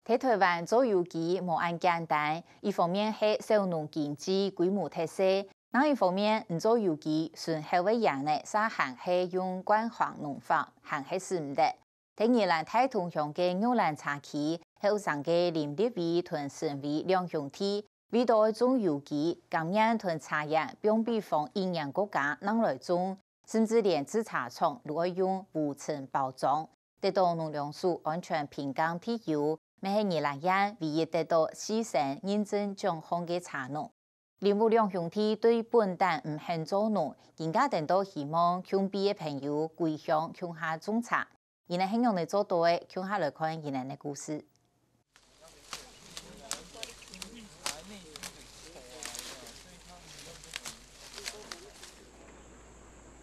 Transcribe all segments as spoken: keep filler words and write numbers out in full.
在臺灣做有機無恁簡單，一方面係小農經濟規模忒細，另一方面毋做有機，脣口个人呢，嗄還係用慣行農法，還係食毋得。在宜蘭大同鄉个玉蘭茶區，後生个林立偉同沈偉兩兄弟，為著愛種有機，甘願同茶園放比方一年个價拿來種，甚至連製茶廠都愛用無塵包裝。得到農糧署安全評鑑第一，乜係宜蘭縣唯一得到四星認證獎項个茶農。林吳兩兄弟對本旦毋肯做農，今下顛倒希望共輩个朋友歸鄉共下種茶。佢等係仰仔做到个？共下來看佢等个故事。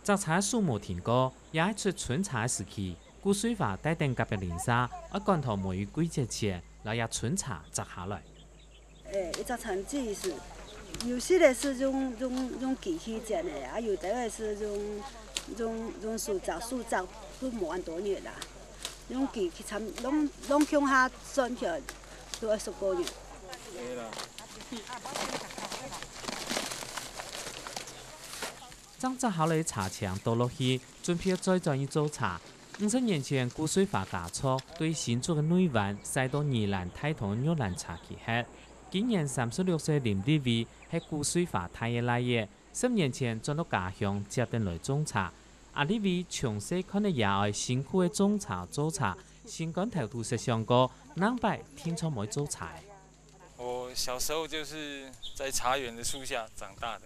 摘茶个手無停過，也係出春茶个時期，顧瑞華帶等隔壁鄰舍，愛趕到梅雨季節前，摎這春茶摘下來。誒，一隻產季是，有些个是用，用，用機器剪个，啊，有的个是用，用，用手摘，手摘都無恁多日啦。用機器剪，攏，攏共下算起來都愛十個月。 正摘好个茶青倒落去，準備再轉去做茶。五十年前，顧瑞華家族對新竹个內灣徙到宜蘭大同玉蘭茶區歇。今年三十六歲林立偉係顧瑞華大个倈仔，十年前轉到家鄉接等來種茶。阿立偉從細看著爺哀辛苦个種茶做茶，心肝頭都識想過，另擺定著無愛做茶。 我小時候就是在茶園的樹下長大的。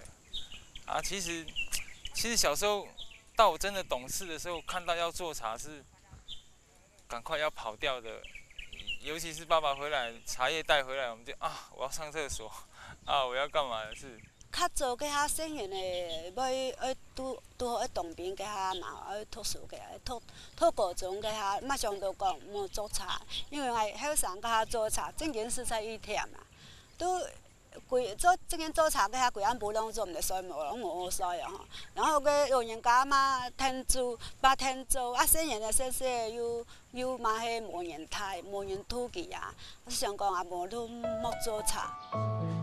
啊，其實，其實小時候到我真的懂事的時候，看到要做茶是趕快要跑掉的，尤其是爸爸回來，茶葉帶回來，我們就，啊，我要上廁所，啊，我要幹嘛的事。較早該下細人仔會，會拄，拄好愛當兵該下嘛，愛讀書該下，讀，讀高中該下，嘛想到講莫做茶，因為𠊎後生該下做茶，正經實在異忝啊。 都規，做，正經做茶該下，規暗晡攏做毋得睡，無，攏無好睡啊吼。然後該老人家嘛，𢯭煮，嘛𢯭做，啊，細人仔細細又，又嘛係無人待，無人渡佢啊。想講啊，無就莫做茶。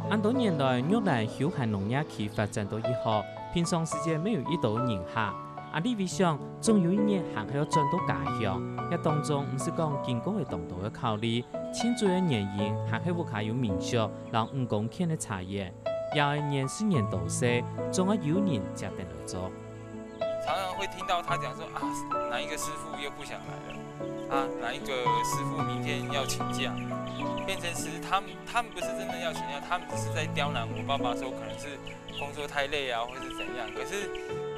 恁多年來，玉蘭休閒農業區發展到一號，平常時節乜有一兜人客。 阿立偉想，總有一日還係愛轉到家鄉，這當中毋使講經過个當多个考慮，盡主要个原因還係屋下有民宿摎五公頃个茶園，爺哀年歲人多歲，總愛有人接等來做。常常會聽到他講說，啊，哪一個師傅又不想來了，啊，哪一個師傅明天要請假，變成其實他們，他們不是真的要請假，他們只是在刁難我爸爸說，可能是 工作太累啊，或是怎樣，可是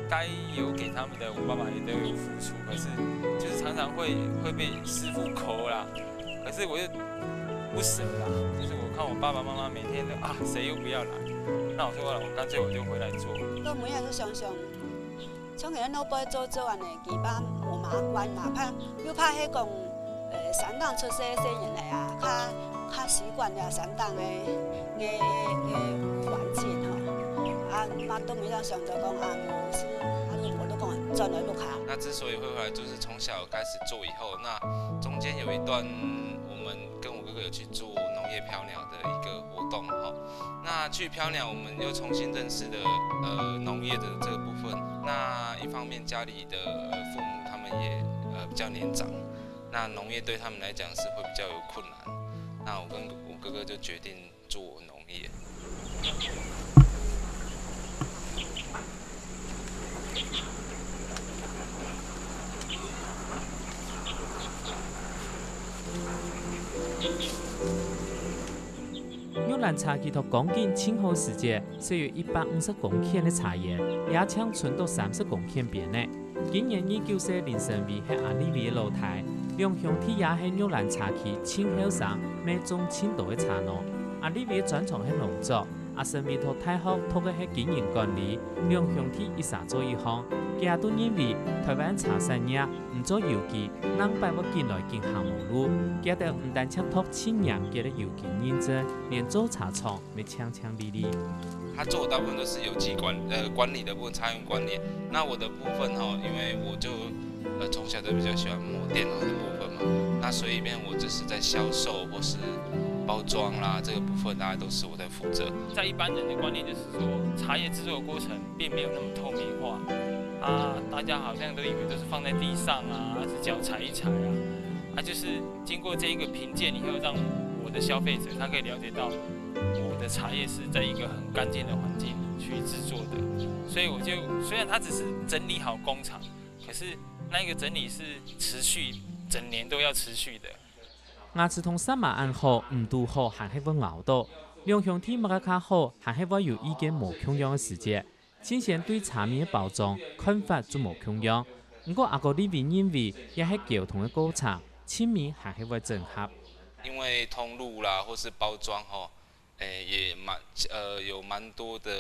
該有給他們的，我爸爸也都有付出，可是就是常常會，會被師傅扣啦，可是我又不捨啦，就是我看我爸爸媽媽每天都，啊，誰又不要來，那我說我乾脆我就回來做。到尾仔就想想， 像佢老輩做做恁呢，佢爸無麼關，嘛怕，又怕係講，呃，山頂出世个細人仔啊，較，較習慣這山頂个，个，个環境吼。啊，嘛都無想到講啊，無事，啊，都無都講轉來屋下。那之所以會回來，就是從小開始做以後，那中間有一段我們跟我哥哥有去做農業漂鳥的一個活動哈。那去漂鳥，我們又重新認識了，呃，農業的這個部分。那一方面家裡的，呃，父母他們也，呃，比較年長，那農業對他們來講是會比較有困難。那我跟我哥哥就決定做農業。 玉蘭茶區在光景盡好時節，設有一百五十公頃个茶園，也淨伸到三十公頃邊仔。今年二九歲林成偉係阿立偉个老弟，兩兄弟也係玉蘭茶區盡後生，乜種盡多个茶農。阿立偉專長係農作， 阿成偉讀大學讀个係經營管理，兩兄弟一儕做一項。佢也都認為臺灣茶產業毋做有機，另擺會緊來緊行無路。佢兜毋單淨讀盡嚴格个有機認證，連做茶廠乜淨淨利利。他做的大部分都是有機管，呃，管理的部分，茶園管理。那我的部分吼，因為我就呃，从小都比较喜欢摸电脑的部分嘛，那所以变我就是在销售或是包装啦，这个部分大概都是我在负责。在一般人的观念就是说，茶叶制作的过程并没有那么透明化啊，大家好像都以为都是放在地上啊，是脚踩一踩啊，啊，就是经过这一个评鉴以后，让我的消费者他可以了解到我的茶叶是在一个很干净的环境去制作的，所以我就虽然它只是整理好工厂，可是那个整理是持续整年都要持续的。牙齒同舌嫲恁好，毋堵好還係會咬到。兩兄弟麼个較好，還係會有意見無共樣个時節。先生對茶米个包裝看法就無共樣。毋過阿哥李維認為，也係溝通个過程，盡尾還係會整合。因为通路啦，或是包装吼，诶，也蛮呃有蛮多的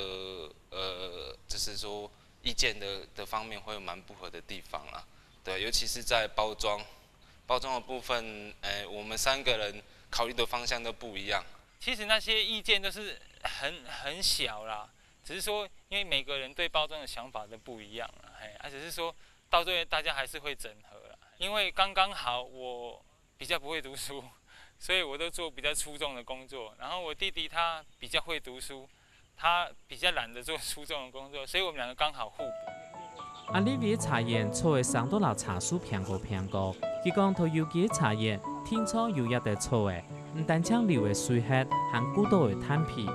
呃，就是说意见的的方面会有蛮不合的地方啦。对，尤其是在包装包装的部分，诶，我们三个人考虑的方向都不一样。其实那些意见都是很很小啦，只是说因为每个人对包装的想法都不一样啦，嘿，啊，只是说到最后大家还是会整合啦。因为刚刚好我比较不会读书，所以我都做比较粗重的工作。然后我弟弟他比较会读书，他比较懒得做粗重的工作，所以我们两个刚好互补。阿李維个茶園草仔生到摎茶樹平高平高，佢講頭有機个茶園定著有這兜草仔，毋單淨留个水核，還顧到个炭皮。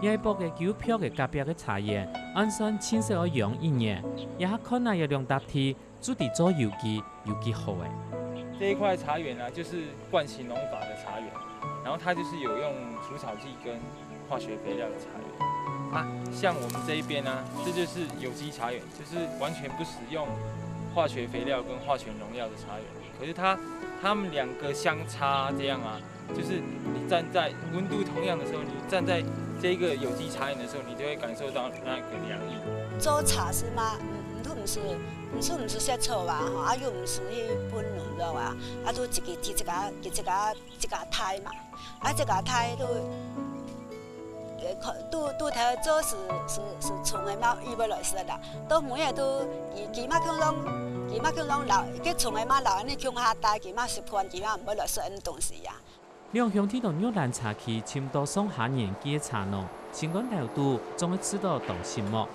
這一駁个九百个隔壁个茶園，按算淨使愛養一年，這下看啊這兩搭地， 就知做有機有幾好欸。这一块茶园呢，就是惯行农法的茶园，然后它就是有用除草剂跟化学肥料的茶园。啊，像我们这一边呢，这就是有机茶园，就是完全不使用化学肥料跟化学农药的茶园。可是它它们两个相差这样啊，就是你站在温度同样的时候，你站在这个有机茶园的时候，你就会感受到那个凉意。做茶事嘛，嗯，都毋使，毋使毋使食草啊，吼，啊又毋使去分农药啊，啊都一个一个一个一个一个刣嘛，啊一个刣都。 都都头做是是是虫个嘛，伊要来食啦。到尾仔都佢佢嘛去弄，佢嘛去弄老，个虫个嘛老，你共下刣，佢嘛习惯，佢嘛毋會來食恁东西啊。兩兄弟到玉蘭茶區尋到上下年紀个茶農，心肝頭肚總會試到當寂寞。